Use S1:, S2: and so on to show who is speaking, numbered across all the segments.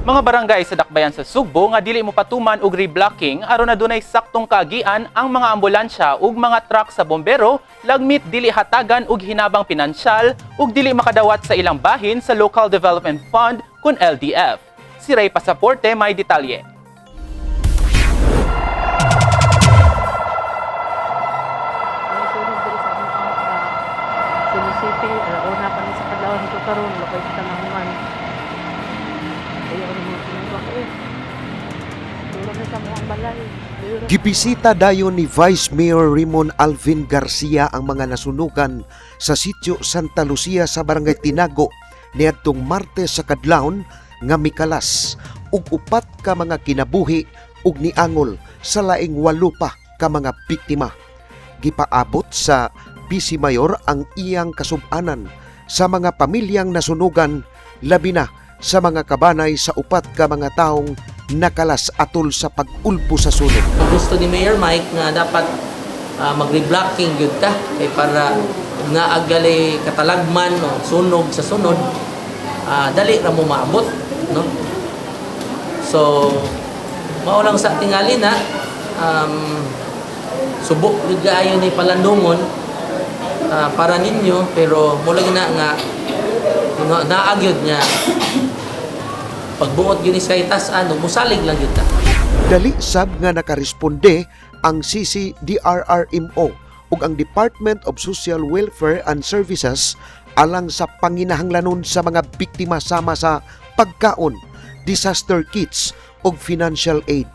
S1: Mga barangay sa Dakbayan sa Sugbo nga dili mo patuman og reblocking aron adunay saktong kaagian ang mga ambulansya ug mga truck sa bombero, lagmit dili hatagan og hinabang pinansyal ug dili makadawat sa ilang bahin sa Local Development Fund kun LDF. Si Ray Pasaporte may detalye.
S2: May sunog diri sa among Cebu City, alauna pa ni sa kadlawon ko karon, lakay kita nahuman. Ayaw na mga sinubak eh. Tulog na sa mga balay. Ayaw na.
S3: Gibisita dayon ni Vice Mayor Raymond Alvin Garcia ang mga nasunugan sa sitio Santa Lucia sa Barangay Tinago niadtong Martes sa kadlawon nga mikalas ug upat ka mga kinabuhi ug niangol sa laing walo pa ka mga biktima. Gipaabot sa Vice Mayor ang iyang kasubanan sa mga pamilyang nasunugan, labi na sa mga kabanay sa upat ka mga taong nakalas atol sa pag-ulpo sa sunog.
S4: Ang gusto ni Mayor Mike nga dapat mag-reblocking gyud ta kay para ug naagali katalagman o sunog sa sunod, dali ra mo maabot, no? So mao lang sa tingali na subok gyud kaayo ni palandungon para ninyo, pero mo lagi na nga naa gyud nga pagbuot gyud ni sa taas-an ug musalig lang gyud ta.
S3: Dali sab nga nakaresponde ang CCDRRMO ug ang Department of Social Welfare and Services alang sa panginahanglanon sa mga biktima sama sa pagkaon, disaster kits ug financial aid.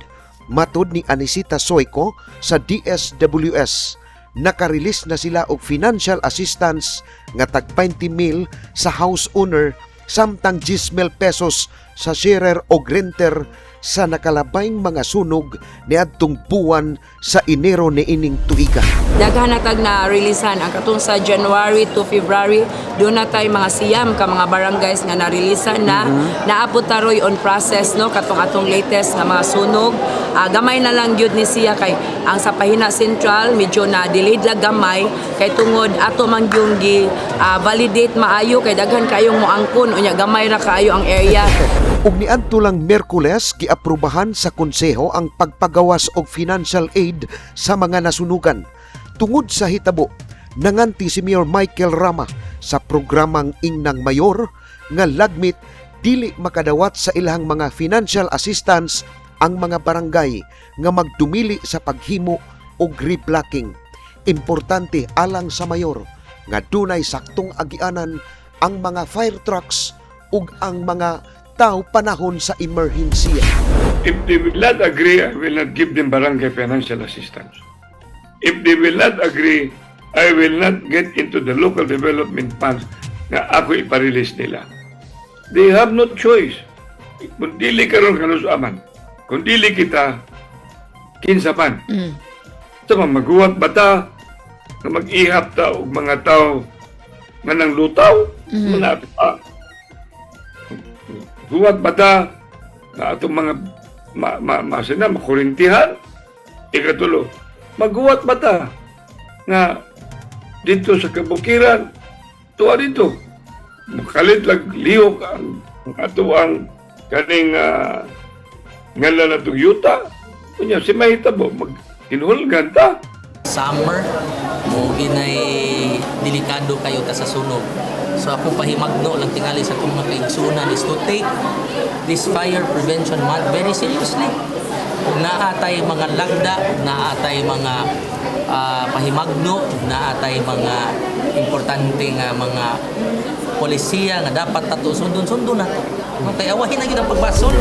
S3: Matod ni Anisita Soyko sa DSWS, nakarelease na sila og financial assistance nga tag 20 mil sa house owner samtang 10 mil pesos sa sharer o renter sa nakalabayng mga sunog niadtong buwan sa Enero niining tuiga.
S5: Daghan na tag na releasean ang katong sa January to February, doon na tay mga siyam ka mga barangays nga na-releasean na. Naabot taroy on process, no, katong atong latest nga mga sunog. Gamay na lang gyud ni siya kay ang sa Pahina Central medyo na delayed lang gamay kay tungod ato man gyung gi validate maayo kay daghan kayong moangkon, unya gamay ra kaayo ang area.
S3: Ug niadto lang Miyerkules, giaprobahan sa konseho ang pagpagawas og financial aid sa mga nasunugan. Tungod sa hitabo, nanganti si Mayor Michael Rama sa programang Ingnang Mayor nga lagmit dili makadawat sa ilang mga financial assistance ang mga barangay nga magdumili sa paghimo og reblocking. Importante alang sa mayor nga dunay saktong agianan ang mga fire trucks ug ang mga tao panahon sa emerhensiya.
S6: If they will not agree, I will not give them barangay financial assistance. If they will not agree, I will not get into the local development funds nga ako iparelease nila. They have no choice. Kung dili karon kanusaman, kung dili kita, kinsa man. Sa mga maguwat bata, nga mag-ihap ta og mga tao nga nang lutaw, mm pa. Huwag bata na atong mga ma, ma, ma, sina, makurintihan. Ikatulo, maguwat bata nga dito sa kabukiran, tuwa dito. Makalit lang lihok ang ato ang kaning ngala na itong yuta. Kunya, si mahitabo, mag hinulgan ta.
S4: Summer mo ginay delikado kayo ta sa sunog. So ako pahimagno lang tingali sa atong mga kaigsunan is to take this Fire Prevention Month very seriously. Ug naa tay mga lagda, ug naa tay mga pahimagno, ug naa tay mga importante nga mga polisiya nga dapat tato sundon-sundon nato. No, kay awahin na gyud ang pagbasol.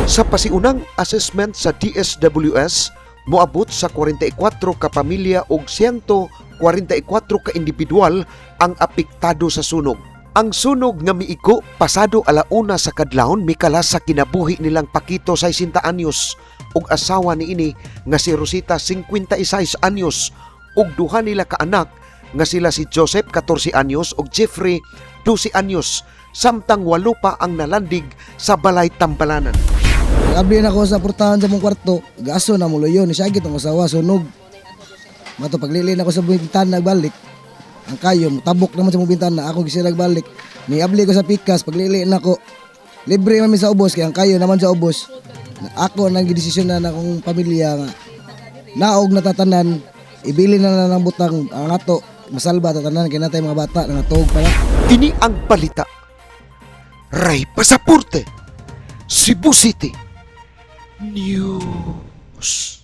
S3: Sa pasiunang assessment sa DSWS, moabot sa 44 ka pamilya ug 144 ka individual ang apektado sa sunog. Ang sunog nga miigo pasado alauna sa kadlawon mikalas sa kinabuhi nilang Pakito, 60 anyos, ug asawa niini nga si Rosita, 56 anyos, ug duha nila ka anak nga sila si Joseph, 14 anyos, ug Jeffrey, 12 anyos, samtang walo pa ang nalandig sa balay tambalanan.
S7: Abli na ko sa portahan sa mong kwarto, gaso na muloyo ni siya itong asawa sunog. Mato paglili na ko sa bintana nagbalik. Ang kayo tabok naman sa mong bintana, ako gisira balik. Ni abli ko sa pikas paglili na ko. Libre man mi sa ubos kay ang kayo naman sa ubos. Ako nang gidesisyon na akong pamilya nga naog natatanan ibili na lang ng butang ang ato masalba tatanan kay natay mga bata nga tuog pa na.
S3: Kini ang balita. Ray Pasaporte, Cebu City News.